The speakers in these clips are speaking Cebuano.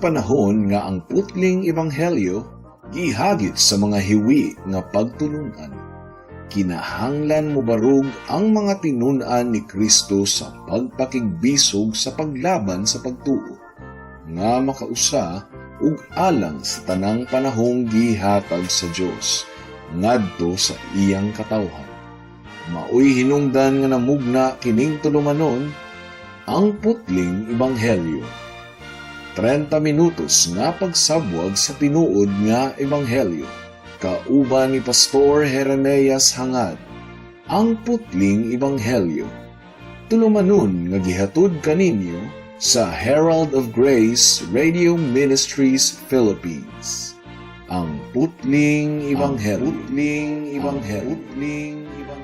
panahon nga ang putling ebanghelyo gihagit sa mga hiwi nga pagtulunan. Kinahanglan mobarog ang mga tinun-an ni Kristo sa pagpakigbisog sa paglaban sa pagtuo nga makausa ug alang sa tanang panahong gihatag sa Dios ngadto sa iyang katawhan. Maoy hinungdan nga namugna kining tulumanon, Ang Putling Ebanghelyo. 30 minutos nga pagsabwag sa tinuod nga ebanghelyo. Kauban ni Pastor Jeremias Hangad. Ang Putling Ebanghelyo. Tulumanon nga gihatod kaninyo sa Herald of Grace Radio Ministries Philippines. Ang Putling Ebanghelyo. Putling Ebanghelyo. Putling Ebanghelyo.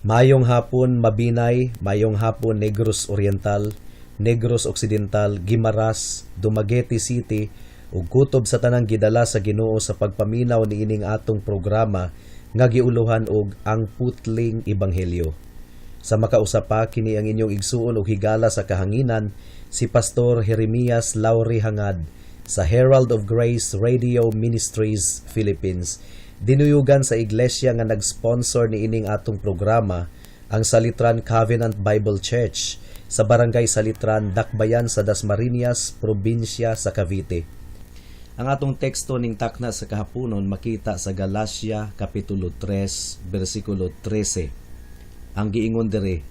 Mayong hapon, Mabinay, mayong hapon, Negros Oriental, Negros Occidental, Guimaras, Dumaguete City ug kutob sa tanang gidala sa Ginoo sa pagpaminaw niining atong programa nga giuluhan og Ang Putling Ebanghelyo. Sa makausa pa, kini ang inyong igsuon ug higala sa kahanginan, si Pastor Jeremias Lauri Hangad sa Herald of Grace Radio Ministries Philippines. Dinuyugan sa iglesia nga nag-sponsor niining atong programa, ang Salitran Covenant Bible Church sa Barangay Salitran, Dakbayan sa Dasmariñas, probinsya sa Cavite. Ang atong teksto ning takna sa kahaponon makita sa Galacia Kapitulo 3, bersikulo 13. Ang giingon diri,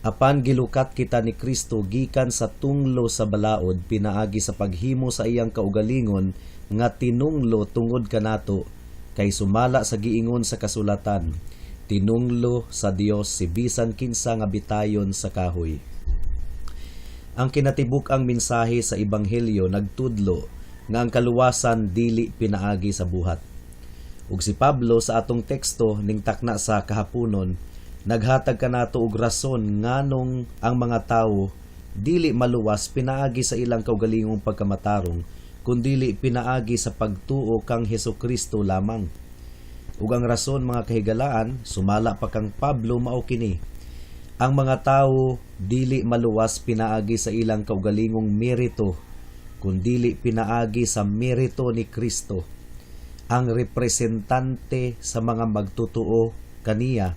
"Apan gilukat kita ni Kristo gikan sa tunglo sa balaod pinaagi sa paghimo sa iyang kaugalingon nga tinunglo tungod kanato, kay sumala sa giingon sa kasulatan, tinunglo sa Dios si bisan kinsa nga bitayon sa kahoy." Ang kinatibuk-ang mensahe sa ebanghelyo nagtudlo nga ang kaluwasan dili pinaagi sa buhat. Ug si Pablo sa atong teksto ning takna sa kahaponon naghatag kanato og rason nganong ang mga tawo dili maluwas pinaagi sa ilang kaugalingong pagkamatarong, kundili pinaagi sa pagtuo kang Hesukristo lamang. Ug ang rason, mga kahigalaan, sumala pa kang Pablo, mao kini: Ang mga tawo dili maluwas pinaagi sa ilang kaugalingong merito, kundili pinaagi sa merito ni Kristo, ang representante sa mga magtutuo kaniya,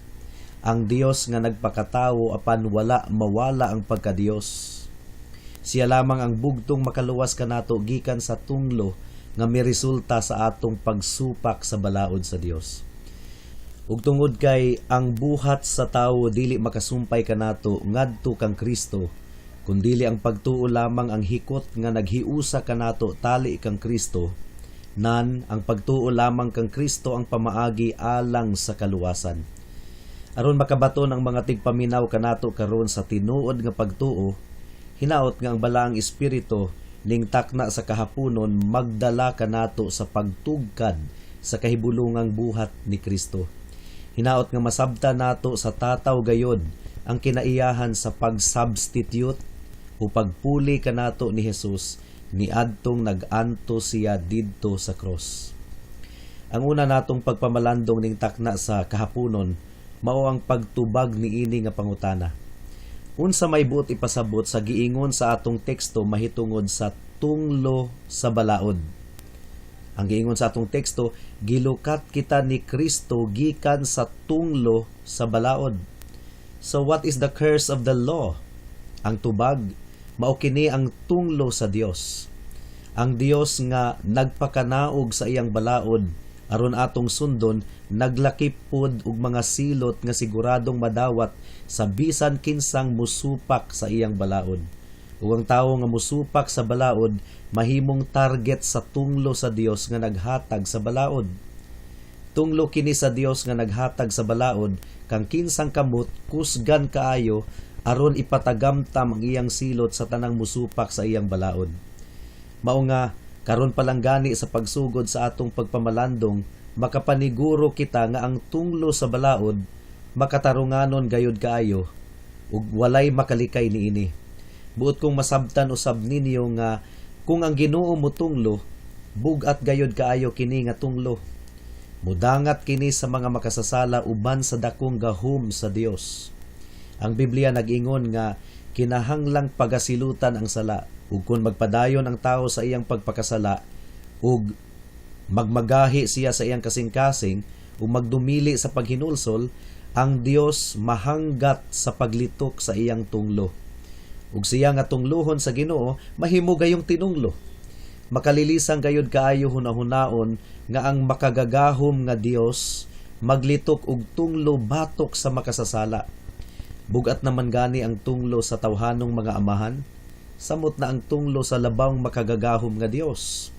ang Dios nga nagpakatawo apan wala mawala ang pagkadiyos. Siya lamang ang bugtong makaluwas kanato gikan sa tunglo nga miresulta sa atong pagsupak sa balaod sa Dios. Ug tungod kay ang buhat sa tawo dili makasumpay kanato ngadto kang Kristo, kundili ang pagtuo lamang ang hikot nga naghiusa kanato tali kang Kristo, nan ang pagtuo lamang kang Kristo ang pamaagi alang sa kaluwasan. Aron makabaton ang mga tigpaminaw kanato karon sa tinuod nga pagtuo, hinaot nga ang Balaang Espiritu ning takna sa kahaponon magdala kanato sa pagtugkad sa kahibulungang buhat ni Kristo. Hinaot nga masabta nato sa tataw gayod ang kinaiyahan sa pag-substitute o pagpuli kanato ni Jesus niadtong nag-anto siya didto sa cross. Ang una natong pagpamalandong ning takna sa kahaponon mao ang pagtubag niini nga pangutana. Unsa may buot ipasabot sa giingon sa atong teksto mahitungod sa tunglo sa balaod? Ang giingon sa atong teksto, gilukat kita ni Kristo gikan sa tunglo sa balaod. So what is the curse of the law? Ang tubag, mao kini ang tunglo sa Dios. Ang Dios nga nagpakanaog sa iyang balaod aron atong sundon, naglakip pod og mga silot nga siguradong madawat sa bisan kinsang musupak sa iyang balaod. Ug ang tawo nga musupak sa balaod mahimong target sa tunglo sa Dios nga naghatag sa balaod. Tunglo kini sa Dios nga naghatag sa balaod kang kinsang kamot kusgan kaayo aron ipatagamtam ang iyang silot sa tanang musupak sa iyang balaod. Mao nga karon pa lang gani sa pagsugod sa atong pagpamalandong, makapaniguro kita nga ang tunglo sa balaod makatarunganon gayud kaayo. ug walay makalikay niini. Buot kong masabtan usab ninyo nga kung ang Ginoo motunglo, bug-at gayod kaayo kini nga tunglo. Mudangat kini sa mga makasasala uban sa dakong gahom sa Dios. Ang Biblia nag-ingon nga kinahanglang pagasilutan ang sala, ug kung magpadayon ang tao sa iyang pagpakasala ug magmagahi siya sa iyang kasing-kasing ug magdumili sa paghinulsol, ang Dios mahanggat sa paglitok sa iyang tunglo. Ug siya nga tungluhon sa Ginoo mahimo gayong tinunglo. Makalilisang gayud kaayo hunahunaon nga ang makagagahom nga Dios maglitok og tunglo batok sa makasasala. Bugat naman gani ang tunglo sa tawhanong mga amahan, samot na ang tunglo sa labawng makagagahom nga Dios.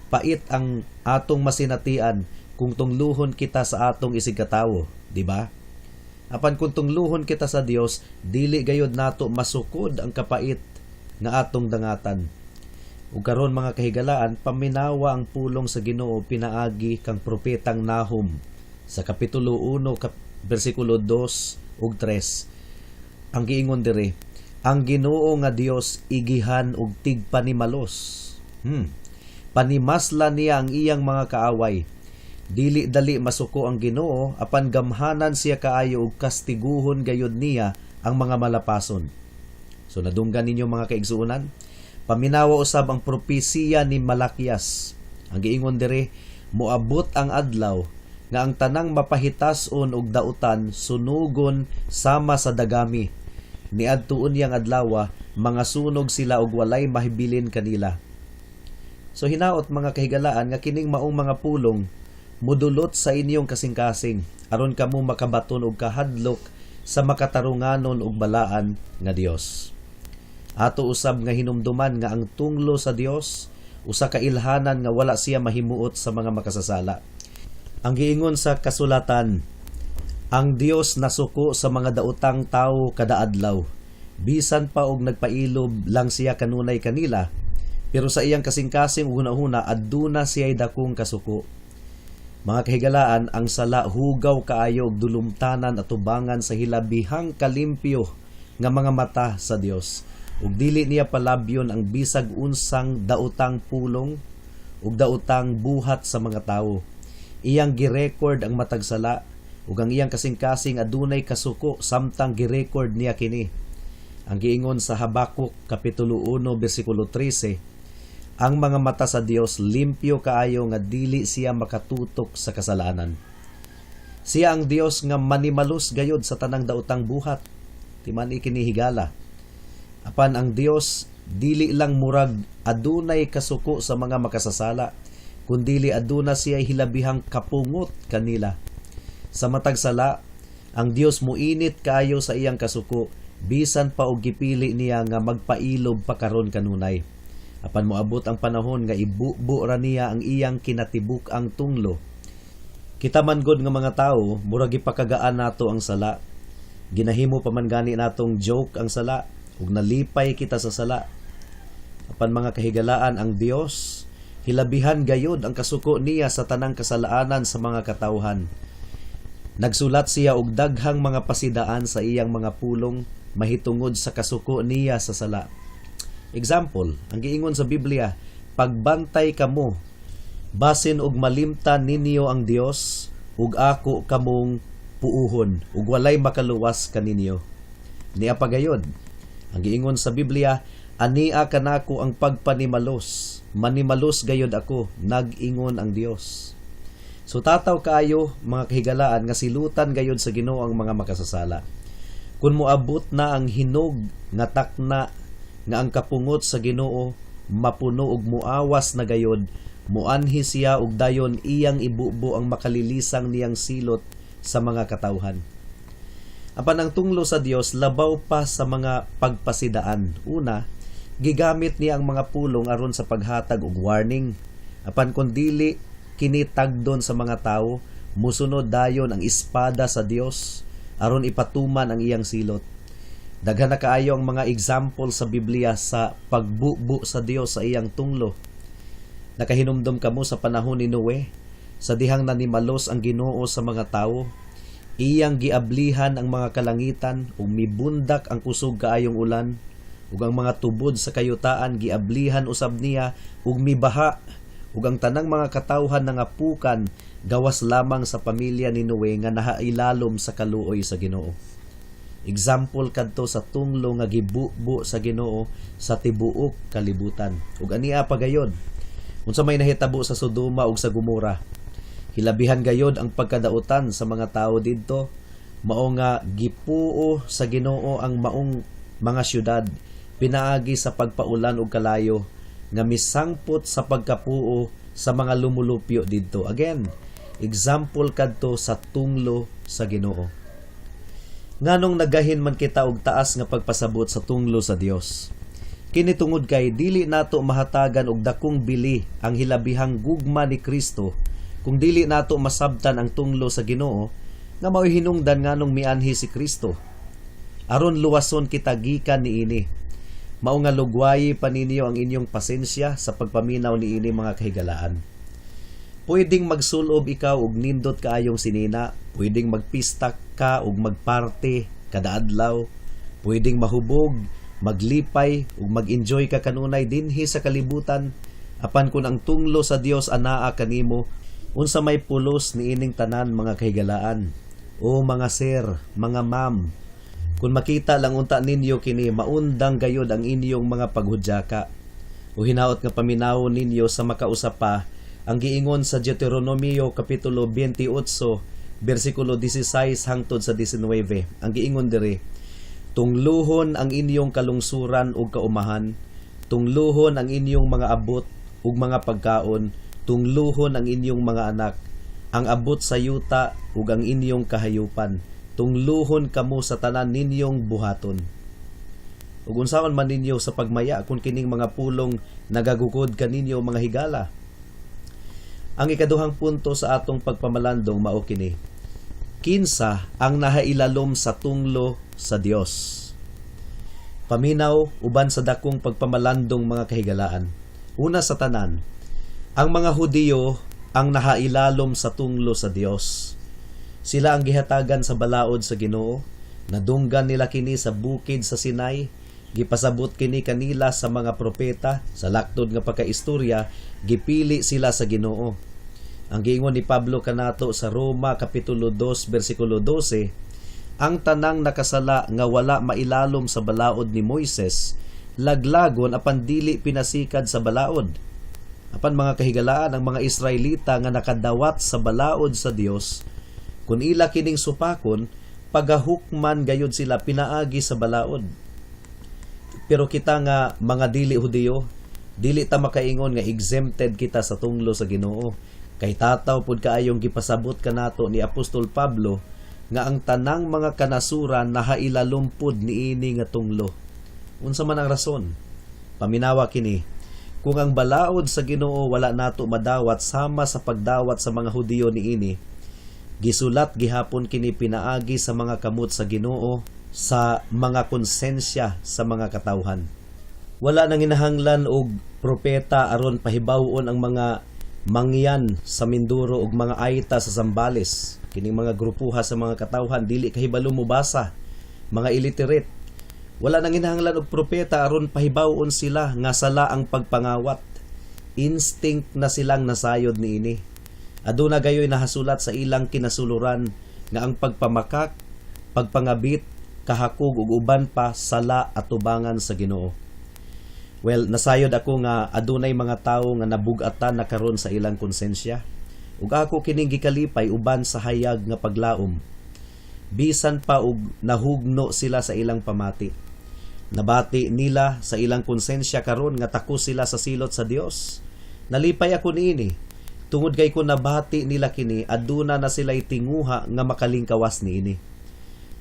Pait ang atong masinatian kung tungluhon kita sa atong isigkatawo, di ba? Apan kung tungluhon kita sa Dios, dili gayod nato masukod ang kapait nga atong dangatan. Ug karon, mga kahigalaan, paminawa ang pulong sa Ginoo pinaagi kang propetang Nahum sa kapitulo 1 bersikulo 2 ug 3. Ang giingon diri, ang Ginoo nga Dios igihan og tigpanimalos. Panimasla niya ang iyang mga kaaway. Dili dali masuko ang Ginoo, apan gamhanan siya kaayo ug kastiguhon gayud niya ang mga malapason. So nadunggan ninyo, mga kaigsuonan, paminawa usab ang propesiya ni Malakias. Ang giingon diri, moabot ang adlaw nga ang tanang mapahitason og dautan sunugon sama sa dagami. Niadto unyang adlawa, mga sunog sila og walay mahibilin kanila. So hinaot, mga kahigalaan, nga kining maong mga pulong mudulot sa inyong kasing-kasing aron kamo makabaton og kahadlok sa makatarunganon ug balaan nga Dios. Ato usab nga hinumduman nga ang tunglo sa Dios usa ka ilhanan nga wala siya mahimuot sa mga makasasala. Ang giingon sa kasulatan, ang Dios nasuko sa mga daotang tawo kada adlaw. Bisan pa og nagpailob lang siya kanunay kanila, pero sa iyang kasing-kasing ug hunahuna aduna siya'y dakong kasuko. Mga kahigalaan, ang sala hugaw kaayo og dulumtanan atubangan sa hilabihang kalimpyo nga mga mata sa Dios. Ug dili niya palabyon ang bisag unsang daotang pulong ug daotang buhat sa mga tawo. Iyang girecord ang matag sala ug ang iyang kasing-kasing adunay kasuko samtang girecord niya kini. Ang giingon sa Habakuk kapitulo 1 bersikulo 13, ang mga mata sa Dios limpyo kaayo nga dili siya makatutok sa kasalanan. Siya ang Dios nga manimalos gayod sa tanang daotang buhat. Timan-i kini, higala. Apan ang Dios dili lang murag adunay kasuko sa mga makasasala, kundili aduna siya hilabihang kapungot kanila. Sa matag sala, ang Dios muinit kaayo sa iyang kasuko bisan pa og gipili niya nga magpailob pa karon kanunay. Apan moabot ang panahon nga ibubo ra niya ang iyang kinatibuk-ang tunglo. Kita man gud nga mga tawo, murag gipakagaan nato ang sala. Ginahimo pa man gani natong joke ang sala ug nalipay kita sa sala. Apan, mga kahigalaan, ang Dios hilabihan gayud ang kasuko niya sa tanang kasalaanan sa mga katawhan. Nagsulat siya og daghang mga pasidaan sa iyang mga pulong mahitungod sa kasuko niya sa sala. Example, ang giingon sa Biblia, "Pagbantay kamo, basin og malimtan ninyo ang Dios ug ako kamong puuhon ug walay makaluwas kaninyo." Niya pagayod. Ang giingon sa Biblia, "Ania kanako ang pagpanimalos, manimalos gayod ako, nag-ingon ang Dios." So tataw kaayo, mga kahigalaan, nga silutan gayod sa Ginoo ang mga makasasala. Kung moabot na ang hinog nga takna nga ang kapungot sa Ginoo mapuno og muawas na gayod, muanhi siya og dayon iyang ibubo ang makalilisang niyang silot sa mga katawhan. Apan ang tunglo sa Dios labaw pa sa mga pagpasidaan. Una, gigamit niya ang mga pulong aron sa paghatag og warning. Apan kung dili kini tagdon sa mga tawo, musunod dayon ang espada sa Dios aron ipatuman ang iyang silot. Daghan na kaayo ang mga example sa Biblia sa pagbubo sa Dios sa iyang tunglo. Nakahinumdom kamo sa panahon ni Noe, sa dihang nanimalos ang Ginoo sa mga tawo. Iyang giablihan ang mga kalangitan ug mibundak ang kusog kaayong ulan, ug ang mga tubod sa kayutaan giablihan usab niya ug mibaha, ug ang tanang mga katawhan nangapukan gawas lamang sa pamilya ni Noe nga nahailalom sa kaluoy sa Ginoo. Example kadto sa tunglo nga gibubo sa Ginoo sa tibuok kalibutan. Ug ania pa gayod, unsa may nahitabo sa Sodoma ug sa Gomora? Hilabihan gayod ang pagkadautan sa mga tawo didto, mao nga gipuo sa Ginoo ang maong mga syudad pinaagi sa pagpaulan og kalayo nga misangpot sa pagkapuo sa mga lumulupyo didto. Again, example kadto sa tunglo sa Ginoo. Nganong nagahin man kita og taas nga pagpasabot sa tunglo sa Dios? Kini tungod kay dili nato mahatagan og dakong bili ang hilabihang gugma ni Kristo kung dili nato masabtan ang tunglo sa Ginoo nga mao'y hinungdan nganong mianhi si Kristo aron luwason kita gikan niini. Mao nga lugwayi pa ninyo ang inyong pasensya sa pagpaminaw niini, mga kahigalaan. Pwedeng magsulob ikaw og nindot kaayong sinina, pwedeng magpista ka og magparte kada adlaw, pwedeng mahubog, maglipay ug mag-enjoy ka kanunay dinhi sa kalibutan, apan kun ang tunglo sa Dios anaa kanimo, unsa may pulos niining tanan, mga kahigalaan? O mga sir, mga ma'am, kung makita lang unta ninyo kini, maundang gayod ang inyong mga paghudyaka. O hinaot nga paminawon ninyo sa makausa pa ang giingon sa Deuteronomio kapitulo 28 bersikulo 16 hangtod sa 19. Ang giingon diri: "Tungluhon ang inyong kalungsuran ug kaumahan, tungluhon ang inyong mga abot ug mga pagkaon, tungluhon ang inyong mga anak, ang abot sa yuta ug ang inyong kahayupan. Tungluhon kamo sa tanan ninyong buhaton." Ug unsaon man ninyo sa pagmaya kung kining mga pulong nagagukod kaninyo, mga higala? Ang ikaduhang punto sa atong pagpamalandong mao kini: Kinsa ang nahailalom sa tunglo sa Dios? Paminaw uban sa dakong pagpamalandong, mga kahigalaan. Una sa tanan, ang mga Hudiyo ang nahailalom sa tunglo sa Dios. Sila ang gihatagan sa balaod sa Ginoo. Nadunggan nila kini sa bukid sa Sinai. Gipasabot kini kanila sa mga propeta. Sa laktod nga pagkaistorya, gipili sila sa Ginoo. Ang giingon ni Pablo kanato sa Roma kapitulo 2 bersikulo 12, ang tanang nakasala nga wala mailalom sa balaod ni Moises, laglagon apan dili pinasikad sa balaod. Apan, mga kahigalaan, ang mga Israelita nga nakadawat sa balaod sa Dios, kun ila kining supakon, pagahukman gayud sila pinaagi sa balaod. Pero kita nga mga dili Hudiyo, dili ta makaingon nga exempted kita sa tunglo sa Ginoo. Kay tataw pud kaayong gipasabot kanato ni Apostol Pablo nga ang tanang mga kanasuran nahailalom pud niini nga tunglo. Unsa man ang rason? Paminawa kini. Kung ang balaod sa Ginoo wala nato madawat sama sa pagdawat sa mga Hudiyo niini, gisulat gihapon kini pinaagi sa mga kamot sa Ginoo sa mga konsensya sa mga katawhan. Wala nang inahanglan og propeta aron pahibaw-on ang mga Mangyan sa Mindoro ug mga Ayta sa Zambales. Kining mga grupuha sa mga katawhan dili kahibalo mobasa, mga illiterate. Wala nang inahanglan og propeta aron pahibaw-on sila nga sala ang pagpangawat. Instinct na silang nasayod niini. Aduna gayoy nahasulat sa ilang kinasuluran nga ang pagpamakak, pagpangabit, kahakog ug uban pa sala atubangan sa Ginoo. Well, nasayod ako nga adunay mga tawo nga nabug-atan na karon sa ilang konsensya. Ug ako kining gikalipay uban sa hayag nga paglaom. Bisan pa og nahugno sila sa ilang pamati. Nabati nila sa ilang konsensya karon nga takos sila sa silot sa Dios. Nalipay ako niini. Tungod kay kung nabati nila kini, aduna na sila'y tinguha nga makalingkawas niini.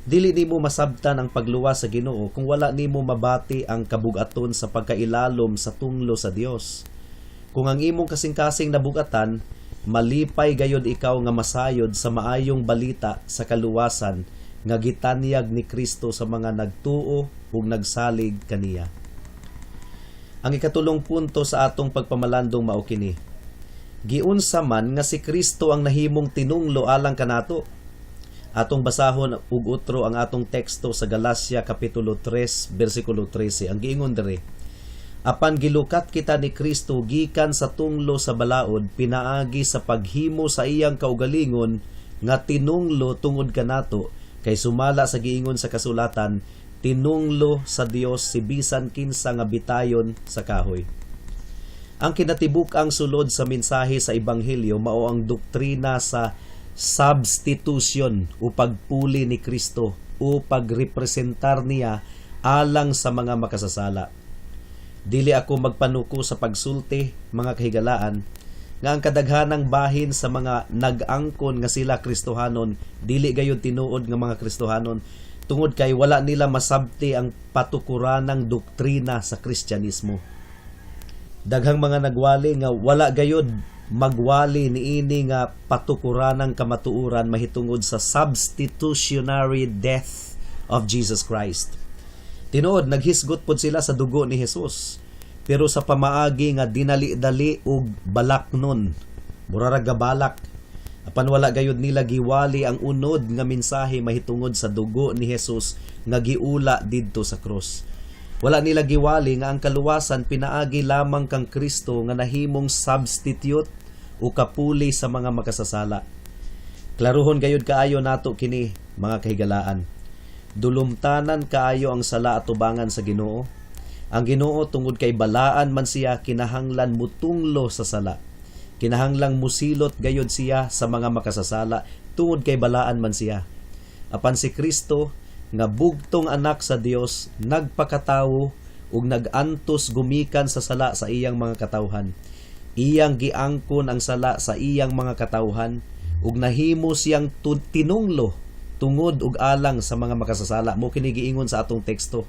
Dili nimo masabtan ang pagluwas sa Ginoo kung wala nimo mabati ang kabugaton sa pagkailalom sa tunglo sa Dios. Kung ang imong kasing-kasing nabugatan, malipay gayod ikaw nga masayod sa maayong balita sa kaluwasan nga gitanyag ni Kristo sa mga nagtuo ug nagsalig kaniya. Ang ikatulong punto sa atong pagpamalandong mao kini: Giunsa man nga si Kristo ang nahimong tinunglo alang kanato? Atong basahon ug utro ang atong teksto sa Galacia kapitulo 3 bersikulo 13. Ang giingon diri: "Apan gilukat kita ni Kristo gikan sa tunglo sa balaod pinaagi sa paghimo sa iyang kaugalingon nga tinunglo tungod kanato, kay sumala sa giingon sa kasulatan, tinunglo sa Dios si bisan kinsa nga bitayon sa kahoy." Ang kinatibuk-ang sulod sa mensahe sa ebanghelyo mao ang doktrina sa substitution o pagpuli ni Kristo o pagrepresentar niya alang sa mga makasasala. Dili ako magpanuko sa pagsulti, mga kahigalaan, nga ang kadaghanang bahin sa mga nag-angkon nga sila Kristohanon, dili gayud tinuod nga mga Kristohanon tungod kay wala nila masabti ang patukuranang doktrina sa Kristyanismo. Daghang mga nagwali nga wala gayud magwali niini nga patukuranang kamatuoran mahitungod sa substitutionary death of Jesus Christ. Tinuod, naghisgot pod sila sa dugo ni Jesus, pero sa pamaagi nga dinali-dali ug balaknon, mura ra gabalak. Apan wala gayud nila giwali ang unod nga mensahe mahitungod sa dugo ni Jesus nga giula didto sa krus. Wala nila giwali nga ang kaluwasan pinaagi lamang kang Kristo nga nahimong substitute o kapuli sa mga makasasala. Klaruhon gayud kaayo nato kini, mga kahigalaan. Dulumtanan kaayo ang sala atubangan sa Ginoo. Ang Ginoo, tungod kay balaan man siya, kinahanglan mutunglo sa sala. Kinahanglang musilot gayud siya sa mga makasasala tungod kay balaan man siya. Apan si Kristo nga bugtong anak sa Dios, nagpakatawo ug nag-antos gumikan sa sala sa iyang mga katawhan. Iyang giangkon ang sala sa iyang mga katawhan ug nahimo siyang tinunglo tungod ug alang sa mga makasasala. Mao kini giingon sa atong teksto.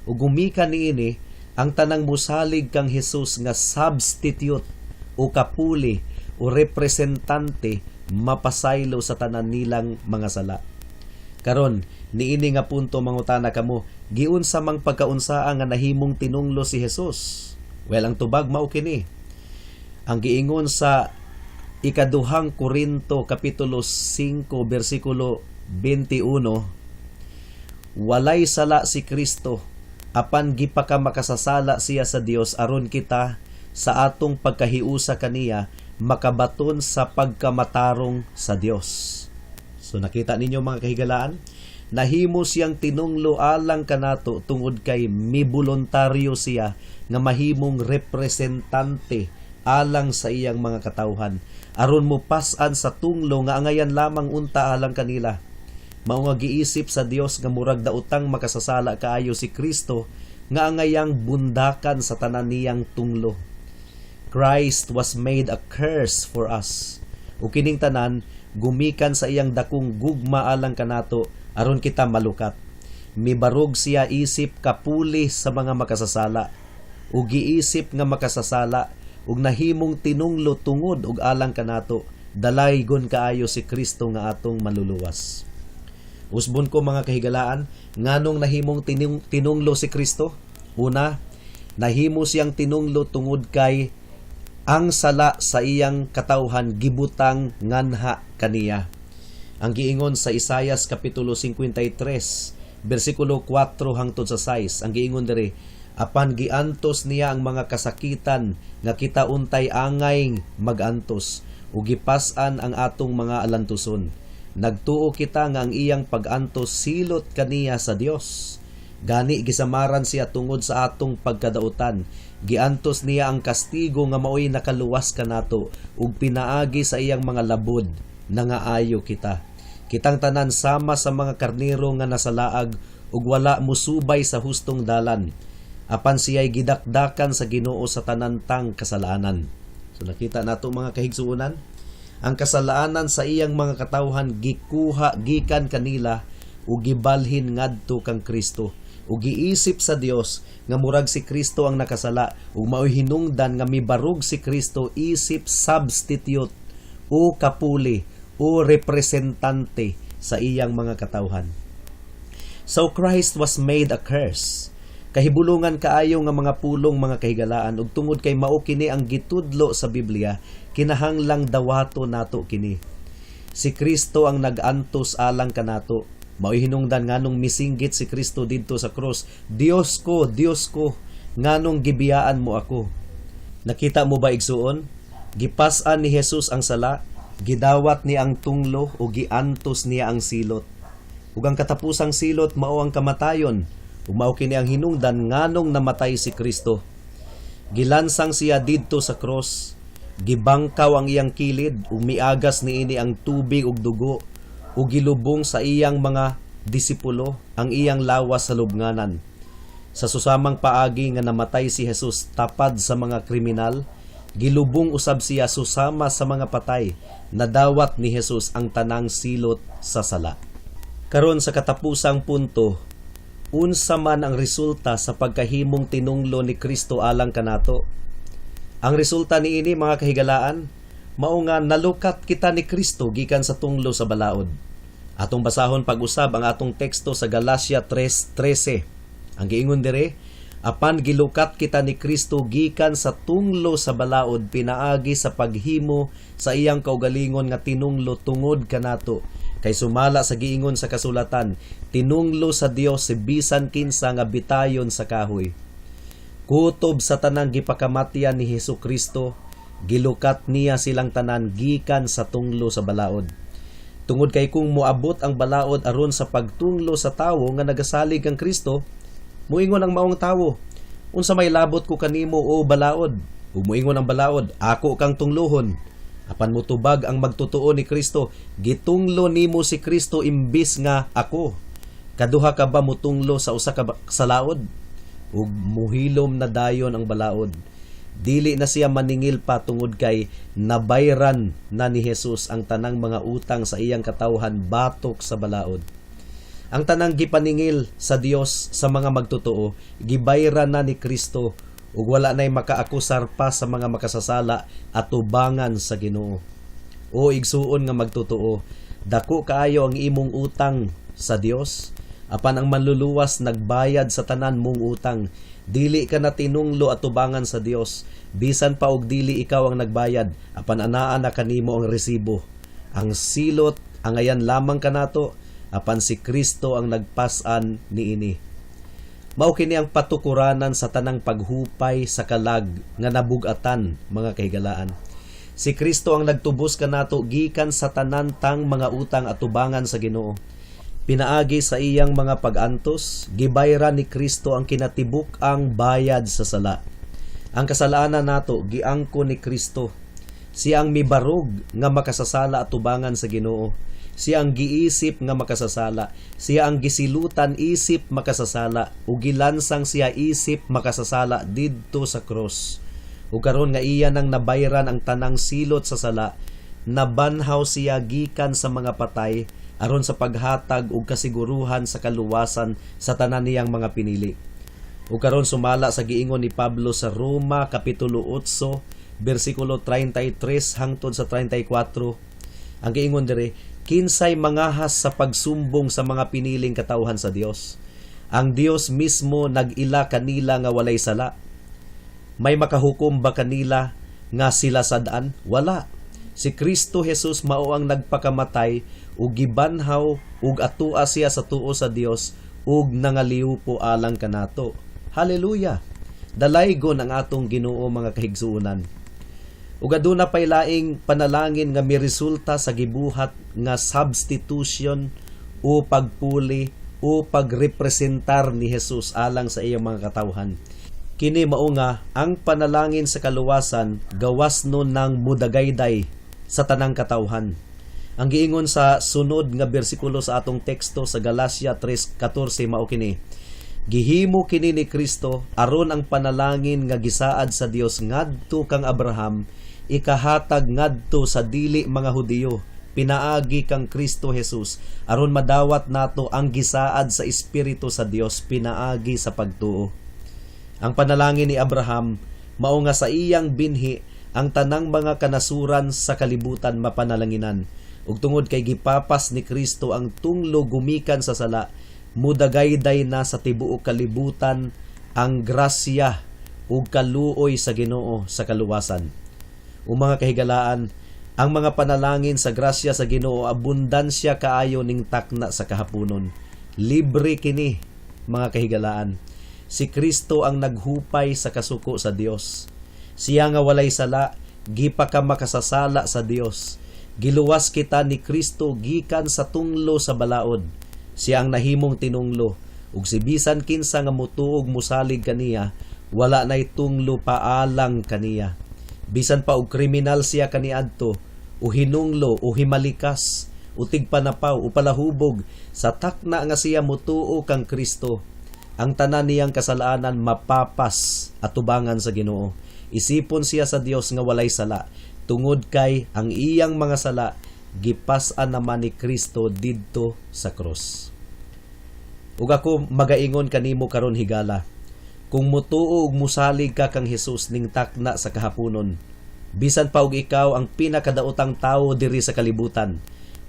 Ug gumikan niini, ang tanang musalig kang Hesus nga substitute o kapuli o representante mapasaylo sa tanan nilang mga sala. Karon, niini nga punto, mangutana kamo, giunsa mang pagkaunsaa nga nahimong tinunglo si Jesus? Well, ang tubag mao kini. Ang giingon sa Ikaduhang Korinto kapitulo 5 bersikulo 21: "Walay sala si Kristo, apan gipakamakasasala siya sa Dios aron kita sa atong pagkahiusa kaniya makabaton sa pagkamatarong sa Dios." So nakita ninyo, mga kahigalaan, nahimo siyang tinunglo alang kanato tungod kay miboluntaryo siya nga mahimong representante alang sa iyang mga katawhan aron mo pas-an sa tunglo nga angayan lamang unta alang kanila. Mao nga giisip sa Dios nga murag daotang makasasala kaayo si Kristo nga angayang bundakan sa tanan niyang tunglo. Christ was made a curse for us. Ug kining tanan gumikan sa iyang dakong gugma alang kanato aron kita malukat. Mibarog siya isip kapuli sa mga makasasala ug giisip nga makasasala ug nahimong tinunglo tungod ug alang kanato. Dalaygon kaayo si Kristo nga atong Manluluwas. Usbon ko, mga kahigalaan, nganong nahimong tinunglo si Kristo? Una, nahimo siyang tinunglo tungod kay ang sala sa iyang katawhan gibutang nganha kaniya. Ang giingon sa Isayas kapitulo 53 bersikulo 4 hangtod sa 6, ang giingon diri: "Apan giantos niya ang mga kasakitan nga kita untay angay magantos ug gipas-an ang atong mga alantuson. Nagtuo kita nga ang iyang pag-antos silot kaniya sa Dios. Gani gisamaran siya tungod sa atong pagkadautan. Giantos niya ang kastigo nga maoy nakaluwas kanato ug pinaagi sa iyang mga labod nangaayo kita. Kitang tanan sama sa mga karnero nga nasalaag ug wala musubay sa hustong dalan. Apan siya'y gidakdakan sa Ginoo sa tanan tang kasalanan." So nakita nato, mga kahigsuonan, ang kasalanan sa iyang mga katawhan gikuha gikan kanila ug gibalhin ngadto kang Kristo. Ug giisip sa Dios nga murag si Kristo ang nakasala ug maoy hinungdan nga mibarog si Kristo isip substitute o kapuli o representante sa iyang mga katawhan. So Christ was made a curse. Kahibulungan kaayo nga mga pulong, mga kahigalaan, ug tungod kay mao kini ang gitudlo sa Biblia, kinahanglang dawato nato kini. Si Kristo ang nag-antos alang kanato. Mao'y hinungdan nganong misinggit si Kristo didto sa krus, "Dios ko, Dios ko, nganong gibiyaan mo ako?" Nakita mo ba, igsuon? Gipas-an ni Jesus ang sala, gidawat niya ang tunglo o giantos niya ang silot. Ug ang katapusang silot mao ang kamatayon, ug mao kini ang hinungdan nganong namatay si Kristo. Gilansang siya didto sa cross, gibangkaw ang iyang kilid ug miagas niini ang tubig ug dugo, ug gilubong sa iyang mga disipulo ang iyang lawas sa lubnganan. Sa susamang paagi nga namatay si Jesus tapad sa mga kriminal, gilubong usab siya susama sa mga patay. Nadawat ni Jesus ang tanang silot sa sala. Karon, sa katapusang punto, unsa man ang resulta sa pagkahimong tinunglo ni Kristo alang kanato? Ang resulta niini, mga kahigalaan, mao nga nalukat kita ni Kristo gikan sa tunglo sa balaod. Atong basahon pag-usab ang atong teksto sa Galacia 3:13. Ang giingon dire, "Apan gilukat kita ni Kristo gikan sa tunglo sa balaod pinaagi sa paghimo sa iyang kaugalingon nga tinunglo tungod kanato. Kay sumala sa giingon sa kasulatan, tinunglo sa Dios si bisan kinsa nga bitayon sa kahoy." Kutob sa tanang gipakamatyan ni Hesus Kristo, gilukat niya silang tanan gikan sa tunglo sa balaod. Tungod kay kung moabot ang balaod aron sa pagtunglo sa tawo nga nagasalig kang Kristo, muingon ang maong tawo, "Unsa may labot ko kanimo, o balaod?" Ug muingon ang balaod, "Ako kang tungluhon." Apan mutubag ang magtotoo ni Kristo, "Gitunglo nimo si Kristo imbis nga ako. Kaduha ka ba mutunglo sa usa ka sa laod?" Ug muhilom na dayon ang balaod. Dili na siya maningil pa tungod kay nabayran na ni Jesus ang tanang mga utang sa iyang katawhan batok sa balaod. Ang tanang gipaningil sa Dios sa mga magtotoo, gibayran na ni Kristo ug wala nay makaakusar pa sa mga makasasala atubangan sa Ginoo. O igsuon nga magtotoo, dako kaayo ang imong utang sa Dios, apan ang Manluluwas nagbayad sa tanan mong utang. Dili ka na tinunglo atubangan sa Dios, bisan pa og dili ikaw ang nagbayad, apan anaa na kanimo ang resibo. Ang silot angayan lamang kanato, apan si Kristo ang nagpas-an niini. Mao kini ang patukuranan sa tanang paghupay sa kalag nga nabug-atan, mga kahigalaan. Si Kristo ang nagtubos kanato gikan sa tanan tang mga utang atubangan sa Ginoo. Pinaagi sa iyang mga pag-antos, gibayran ni Kristo ang kinatibuk-ang bayad sa sala. Ang kasalanan nato giangko ni Kristo. Siya ang mibarog nga makasasala atubangan sa Ginoo. Siya ang giisip nga makasasala. Siya ang gisilutan isip makasasala ug gilansang siya isip makasasala didto sa cross. Ug karon nga iya nang nabayran ang tanang silot sa sala, nabanhaw siya gikan sa mga patay aron sa paghatag og kasiguruhan sa kaluwasan sa tanan niyang mga pinili. Ug karon, sumala sa giingon ni Pablo sa Roma kapitulo 8 bersikulo 33 hangtod sa 34, ang giingon dire, "Kinsay mangahas sa pagsumbong sa mga piniling katawhan sa Dios? Ang Dios mismo nag-ila kanila nga walay sala. May makahukom ba kanila nga sila sad-an? Wala. Si Kristo Jesus mao ang nagpakamatay ug gibanhaw ug atua siya sa tuo sa Dios ug nangaliwpo alang kanato." Hallelujah! Dalaygon ang atong Ginoo, mga kahigsuonan. Ug aduna pay laing panalangin nga miresulta sa gibuhat nga substitution o pagpuli o pagrepresentar ni Jesus alang sa iyang mga katawhan. Kini mao nga ang panalangin sa kaluwasan gawas no nang mudagayday sa tanang katawhan. Ang giingon sa sunod nga bersikulo sa atong teksto sa Galacia 3:14 mao kini, "Gihimo kini ni Kristo aron ang panalangin nga gisaad sa Dios ngadto kang Abraham ikahatag ngadto sa dili mga Hudiyo pinaagi kang Kristo Jesus, aron madawat nato ang gisaad sa Espiritu sa Dios pinaagi sa pagtuo." Ang panalangin ni Abraham mao nga sa iyang binhi ang tanang mga kanasuran sa kalibutan mapanalanginan. Ug tungod kay gipapas ni Kristo ang tunglo gumikan sa sala, mudagayday na sa tibuok kalibutan ang grasya ug kaluoy sa Ginoo sa kaluwasan. O mga kahigalaan, Ang mga panalangin sa grasya sa Ginoo, abundansya kaayo ning takna sa kahaponon. Libre kini, mga kahigalaan. Si Kristo ang naghupay sa kasuko sa Dios. Siya nga walay sala, gipakamakasasala sa Dios. Giluwas kita ni Kristo gikan sa tunglo sa balaod. Siya ang nahimong tinunglo. Ug si bisan kinsa nga mutuog, musalig kaniya, wala nay tunglo paalang kaniya. Bisan pa og kriminal siya kaniadto, o hinunglo, o himalikas, o tigpanapaw, o palahubog, sa takna nga siya mutuo kang Kristo, ang tanan niyang kasalanan mapapas atubangan sa Ginoo. Isipon siya sa Dios nga walay sala, tungod kay ang iyang mga sala gipas-an naman ni Kristo didto sa krus. Ug ako magaingon kanimo karon, higala, kung mutuo ug musalig ka kang Hesus ning takna sa kahaponon, bisan pa og ikaw ang pinakadaotang tawo diri sa kalibutan,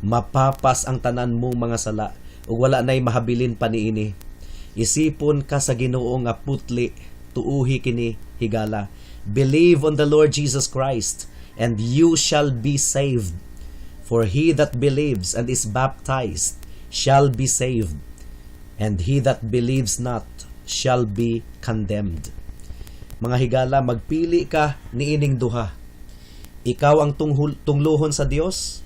mapapas ang tanan mong mga sala ug wala nay mahabilin pa niini. Isipon ka sa Ginoo nga putli, tuuhi kini, higala. Believe on the Lord Jesus Christ and you shall be saved. For he that believes and is baptized shall be saved, and he that believes not shall be condemned. Mga higala, magpili ka niining duha. Ikaw ang tungluhon sa Dios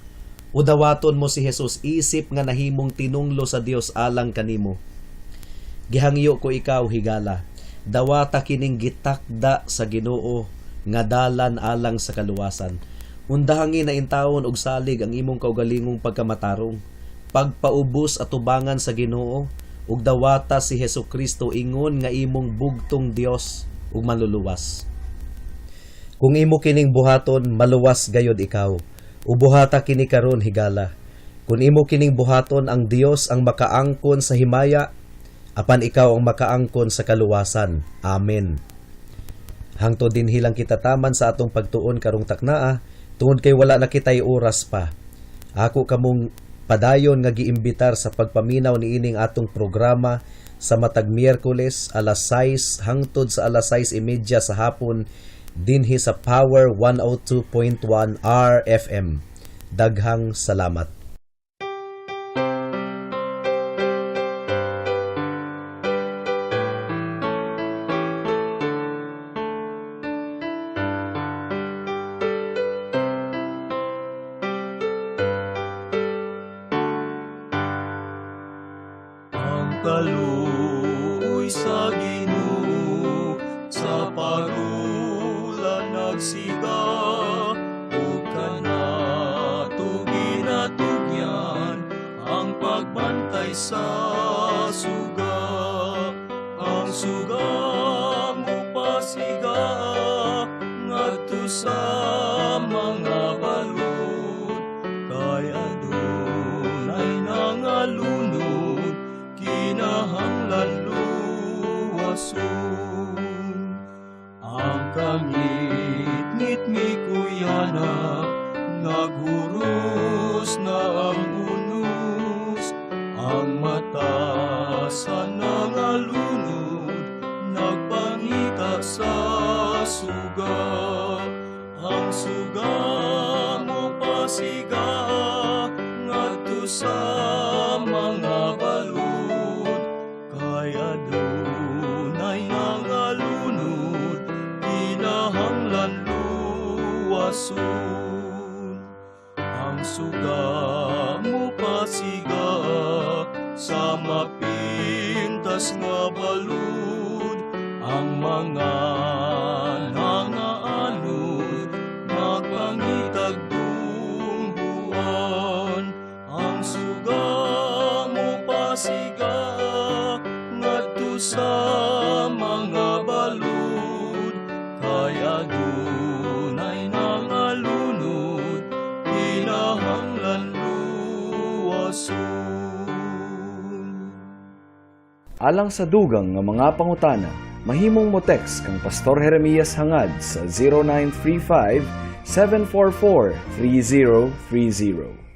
o dawaton mo si Jesus isip nga nahimong tinunglo sa Dios alang kanimo. Gihangyo ko ikaw, higala. Dawata kining gitakda sa Ginoo nga dalan alang sa kaluwasan. Undahangi na intawon og salig ang imong kaugalingong pagkamatarong. Pagpaubos atubangan sa Ginoo ug dawata si Hesus Kristo ingon nga imong bugtong Dios ug manluluwas. Kung imo kining buhaton, maluwas gayod ikaw. Ubuhata kini karon, higala. Kung imo kining buhaton, ang Dios ang makaangkon sa himaya, apan ikaw ang makaangkon sa kaluwasan. Amen. Hangtod dinhi lang kita taman sa atong pagtuon karong taknaa, tungod kay wala na kitay oras pa. Ako kamong padayon nga giimbitar sa pagpaminaw niining atong programa sa matag Miyerkules alas 6 hangtod sa alas 6:30 sa hapon dinhi sa Power 102.1 RFM. Daghang salamat. Ang kaluoy sa Ginoo sa parula nagsiga ug kanato ginatugyan ang pagbantay sa suga. Ang suga mopasiga ngadto sa mga balud, kay adunay nangalunod kinahanglan luwason. Ang kangitngit mikuyana, naghuros na ang unos, ang mata sa nangalunod nagpangita sa suga. Ang suga mopasiga ngadto sa mga balud, kay adunay nangalunod kinahanglan luwason. Ang suga mopasiga sa mapintas nga balud, ang mga nangaanod nagpangitag dumbuan. Ang suga mopasiga ngadto sa mga balud, kay adunay nangalunod kinahanglan luwason. Alang sa dugang nga mga pangutana, mahimong mo text kang Pastor Jeremias Hangad sa 0935 744 3030.